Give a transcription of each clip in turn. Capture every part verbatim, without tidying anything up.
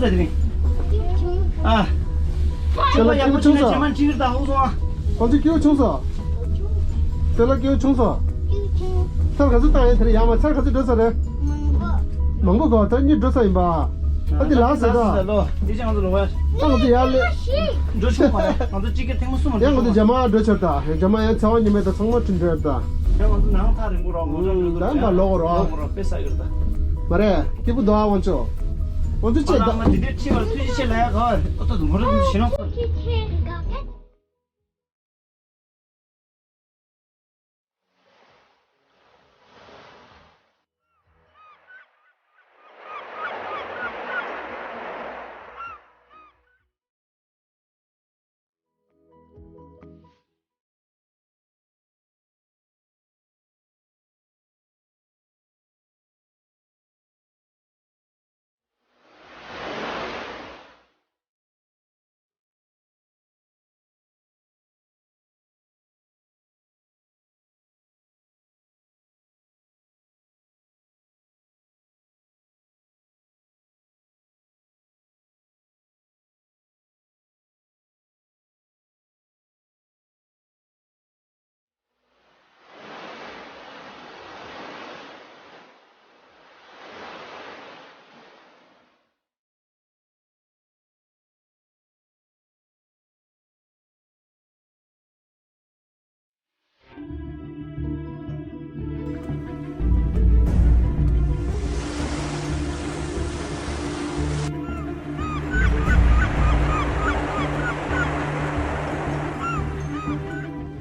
ཟེར་དེ་རིང་། ཨ། ཁྱོད་ལ་ཡག་པོ་བྱུང་སོང་། ཁྱེད་མ་ཁྲིད་ད་ཧུ་སོང་ཨ། ཁོང་ཚོ་སྐྱིད་པོ་བྱུང་སོང་། ཁྱོད་ལ་སྐྱིད་པོ་བྱུང་སོང་། ཚར་ག་ཚོད་བཏང་ཡིན་དེ་རིང་ཡར་མར་ཚར་ག་ཚོད་འགྲོ་ས་རེད། མང་པོ་གོ་ད་གཉིས་འགྲོ་ས་ཡིན་པ། ཨ་དེ་ལགས་ཟེར་ད། ལོ། འདི་ཅང་ཚོ་ལོ་བ། ད་ང་ཚོ་ཡར་ལས། འགྲོ་ཆོག་པ་རེད། ང་ཚོ་གཅིག་གི་ཐེངས་མ་གསུམ་མ་ཡང་ང་ཚོ་འགྲོ་ཆོག་རྒྱ་མ་འགྲོ་ཆོག་ད། རྒྱ་མ་ཡང་ཚེ་དབང་ཉི་མ་དང་ཚང་མ་ཁྲིད་འགྲོ་ཡོད་ད། ཡང་ང་ཚོ་ནང་ཐག་རིང་པོ་རོགས་ངོ་ཚ་འགྲོ་ད་ཡང་མ་ལོག་རོགས། ལོག་རོགས་དཔེ་ས་ཡོད་ད། མ་རེད་སྐྱིད་པོ་འདུག་ཨ་ཝང་ཆོ། ཝང་ཆོ་ཅེ་ད། ཨ་ལ་མ་འདི་འདྲའི་ཁྲིད་པར་ཐུགས་རྗེ་ཆེ་ལ་ཡ་ག་བ་རེད། ཨོ་ད་དུ་མོ་ར་དུ་ཞེ་ནོ།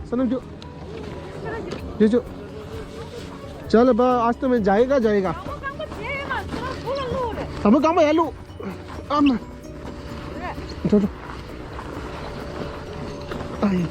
सनम जो जो जो चल बा आज तो मैं जाएगा जाएगा। तब काम है लू। आम। छोड़। आई।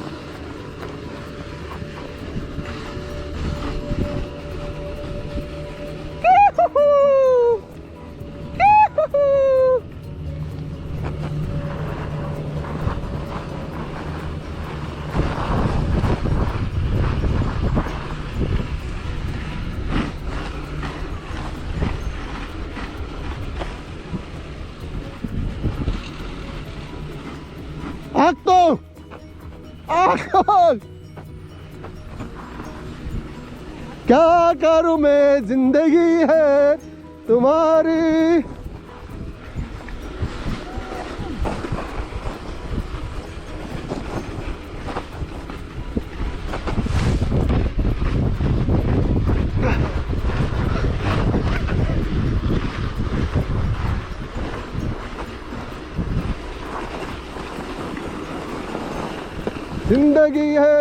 आग तो आग। क्या करूं मैं जिंदगी है तुम्हारी। जिंदगी है।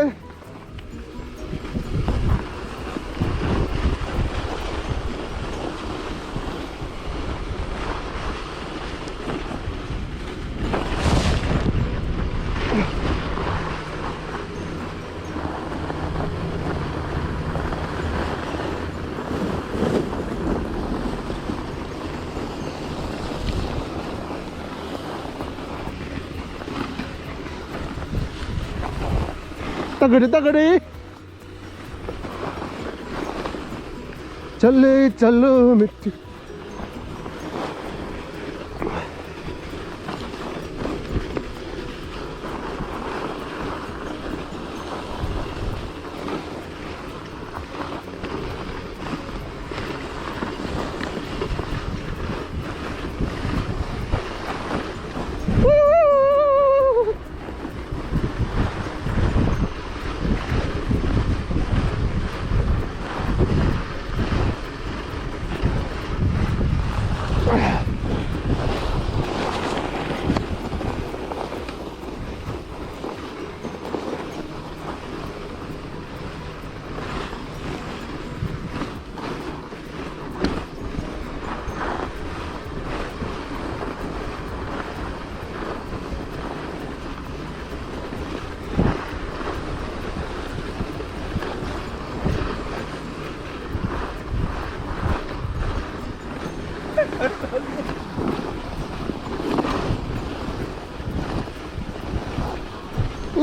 तगड़ी तगड़ी। चले चलो मिट्टी।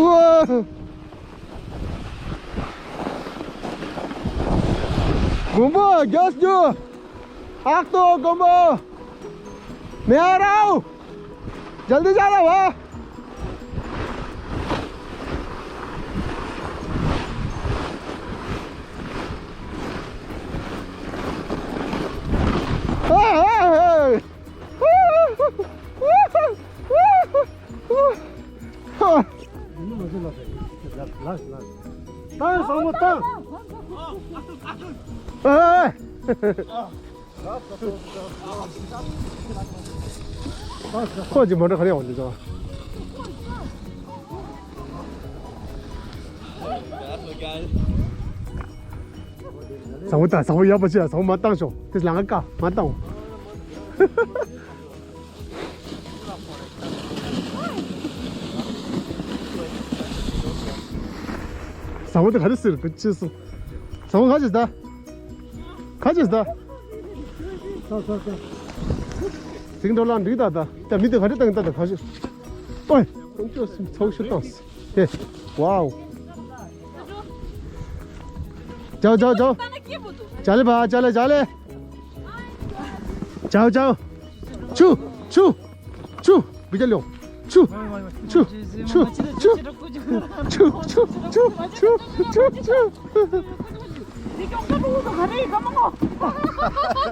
ཨུའོ། མགོན་པོ་རྒྱལ་རྒྱུ། ཨག་ཏོ་མགོན་པོ། मैं आ रहा हूँ, जल्दी जाना वाह। ཁོ་ཅིག་མ་འགྲོ་ག་རེ་ཡོང་འདི་ཚོ། བཟང་པོ་ད་བཟང་པོ་ཡག་པོ་བྱས་བཟང་པོ་མ་བཏང་ཤོག་དེ་ལ་ང་ཀ་མ་བཏང་། བཟང་པོ་དེ་ག་རེ་ཟེར་གི་ཅི་སོང་། བཟང་པོ་ག་ཅི་ཟེར་ད། ག་ཅི་ཟེར་ད། ཟིང་འགྲོ་ལ་འགྲིག་ད་ད། ད་མི་དེ་ག་རེ་བཏང་ད་ད་ག་ཅི། ཨོའི། ཁོང་ཚོ་སུམ་ཚོགས་ཤོར་བཏང་། ཧེ། ཝའོ། जाओ जाओ जाओ। चले बा चले चले। जाओ जाओ। छु छु छु। बिजल्यो। छु छु छु छु छु छु छु छु छु।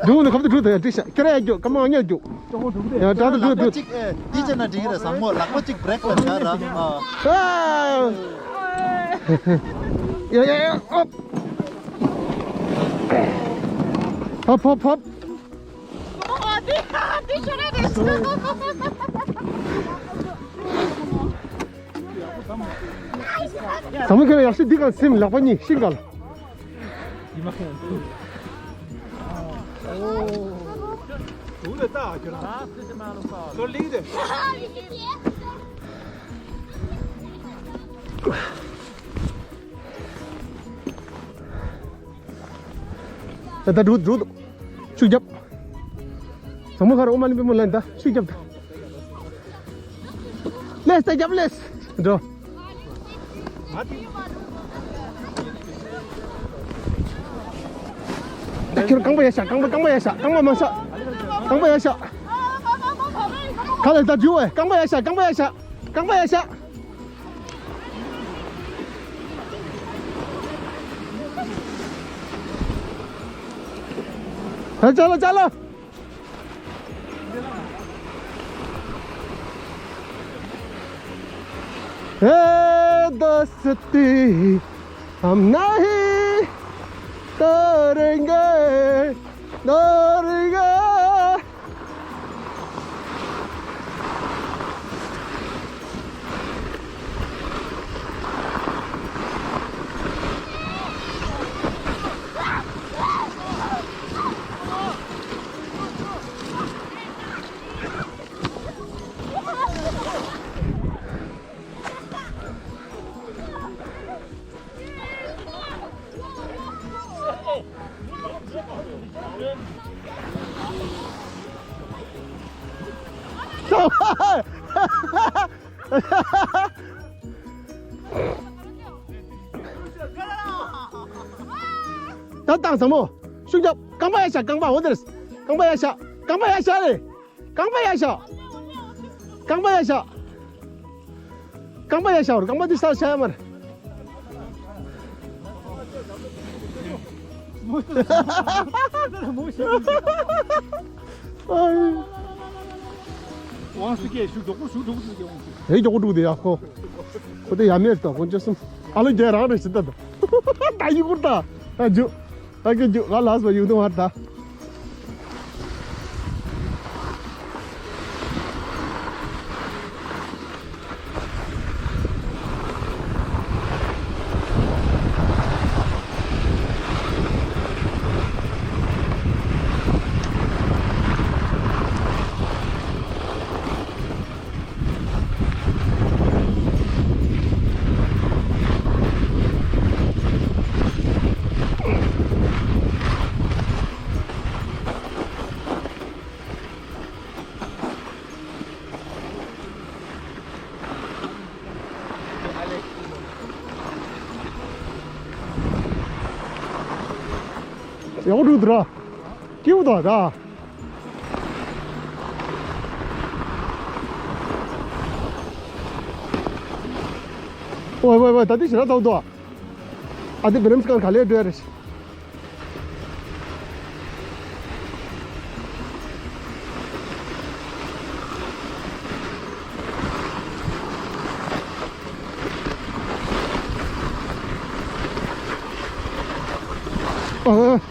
ཌུང་ནི་ཁབ་ཏུ་ཌུང་དང་ཡང་ཏི་ཤ་ཁྱེར་ཡ་རྒྱུ་ཀ་མ་ངེ་རྒྱུ། ཡང་ད་ཏུ་ཌུང་ལག་པ་ཌུང་། གཅིག་ཨེ་འདི་བྱས་ན་འགྲིག་གི་རེད་བཟང་མོ། ལག་པ་གཅིག་བྷི་རེག་ལ་བྱ་ར། ཨ། ཡ་ཡ་ཡ་ཨོ། ཕོབ་ཕོབ་ཕོབ། ཟ་མ་ཁྱེར་ཡག་ཤི་འདི་ག་སེམས་ལག་པ་གཉིས་ཤིང་ག་ལ། ད་ད་འགྲོ་འགྲོ་འདུག་ཤུགས་རྒྱབ། ཚང་མ་ཁར་ཨོ་མ་ལི་པེ་མོ་ལན་ད་ཤུགས་རྒྱབ་ད། ལེས་ད་རྒྱབ་ལེས། འགྲོ། ད་ཁྱོད་རྐང་པ་ཡར་བཞག་རྐང་པ་རྐང་པ་ཡར་བཞག་རྐང་པ་མ་བཞག་རྐང་པ་ཡར་བཞག་ག་ལ་ད་འགྲོ་བས་རྐང་པ་ཡར་བཞག་རྐང་པ་ཡར་བཞག་རྐང་པ་ཡར་བཞག་ཧེ་ཅ་ལ་ཅ་ལ། ए दोस्ती हम नहीं तोड़ेंगे, तोड़ेंगे। ད་བཏང་ཟ་མོ། ཤུགས་རྒྱབ། རྐང་པ་ཡར་བཞག་རྐང་པ། འོ་དེ་རེད། རྐང་པ་ཡར་བཞག་རྐང་པ་ཡར་བཞག་རེད། རྐང་པ་ཡར་བཞག་རྐང་པ་ཡར་བཞག་རྐང་པ་ཡར་བཞག་རྐང་པ་འདི་སར་བཞག་ཡ་མ་རེད། དབང་སི་ཀེ་ཞུ་མགྱོགས་པོ་ཞུ་འགྲོ་གི་ཟེར་གི་དབང་སི། ཧེ་མགྱོགས་པོ་འགྲོ་གི་འདུག་ཡ་ཁོ། ཁོ་དེ་ཡ་མེད་ད་དཀོན་མཆོག་གསུམ། ཨ་ལོ་རྒྱལ་རང་རེད་ཟེར་ད་ད། ད་ཡི་གུར་ད། ད་འཇུ། ད་ཀྱི་འཇུ་ང་ལ་སོ་ཡུག་དུ་བར་ད། ཡག་འགྲོ་འདུག་ར། སྐྱིད་པོ་འདུག་ར། ཝེ་ཝེ་ཝེ། ད་དེ་ཞེ་དྲག་ཚ་པོ་འདུག་ཨ། ཨ་དེ་བི་རེམ་སི་ཀར་ག་ལེར་འགྲོ་ཡ་རེད། ཨ།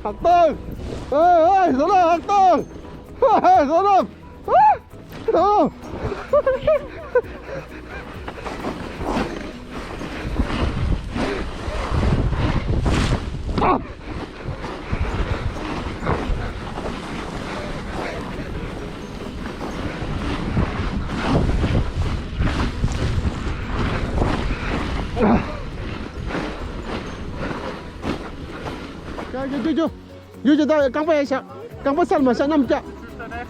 ཧག་ཏང་། ཨེ་ཨེ། བཟོ་ལ་ཧག་ཏང་། ཧ་ཧ། བཟོ་ལ། ཨ། ཨ། ཡ་ཡ། ཇོ་ཇོ། ཇོ་ཇོ། ད་རྐང་པ་ཡར་བཞག་རྐང་པ་སར་མ་བཞག་གནམ་བཀྱག་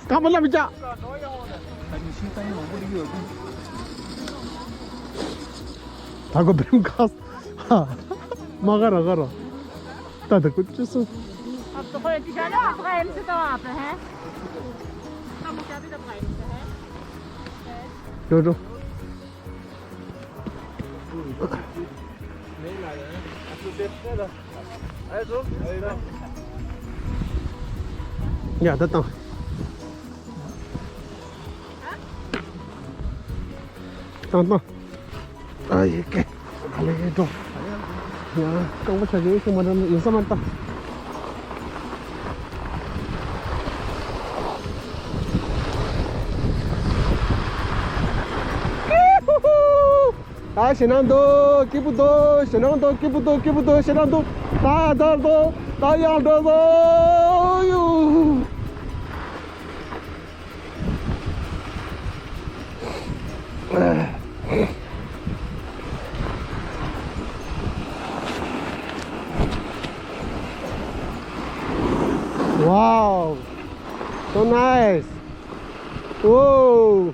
རྐང་པ་གནམ་བཀྱག་ད་གོ་བེམ་ཁ་ས། མ་ག་ར་ག་ར། ད་ད་གོ་ཅི་སོ། Après, tu vas là, après, elle se tend un peu, hein? Comment tu habites après, hein? ཇོ་ཇོ། ཡ་ད་བཏང་། བཏང་བཏང་། ཨ་ཡེ་ཀེ། ཨ་ལེ་ཡེ་འགྲོ། ཡ་རྐང་པ་ཆ་ཆེ་ཤོས་མ་འགྲོ་ན་ཡིན་ས་མ་རེད་ད། ད་ཞེད་སྣང་འདུག་སྐྱིད་པོ་འདུག་ཞེད་སྣང་འདུག་སྐྱིད་པོ་འདུག་སྐྱིད་པོ་འདུག་ཞེད་སྣང་འདུག་ད་ད་འདུག་ད་ཡང་འགྲོ་འདུག་ཡུ། Wow, so nice. Whoa.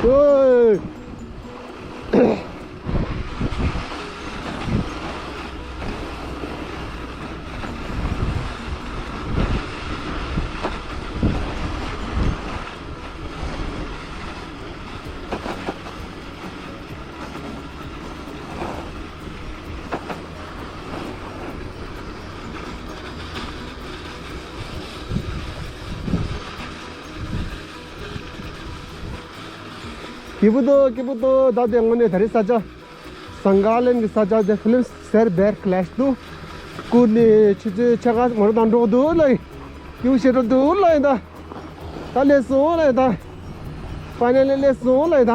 Hey. སྐྱིད་པོ་འདུག་སྐྱིད་པོ་འདུག་ད་དེ་དངོས་གནས་ད་རེས་ས་ཆ། ཟངས་དཀར་གླིང་གི་ས་ཆ་དེ་ཧྥི་ལིམ་སེར་བེར་ཀི་ལེ་ཤ་འདུག་སྐུ་ནི་ཆུ་ཚོད་ཕྱེད་ཀ་མོ་ར་དང་འགྲོ་གི་འདུག་ལ། སྐྱིད་པོ་ཞེ་དྲག་འདུག་ལ་ཡིན་ད། ད་སླེབས་སོང་ལ་ཡིན་ད། ཕ་ནེ་ལི་སླེབས་སོང་ལ་ཡིན་ད།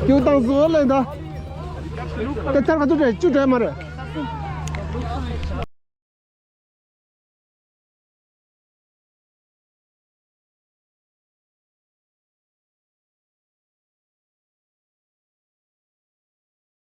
སྐྱིད་པོ་བཏང་སོང་ལ་ཡིན་ད། སྐད་ཆ་ག་ཚོད་རེད། བཅུ་རེད་མ་རེད།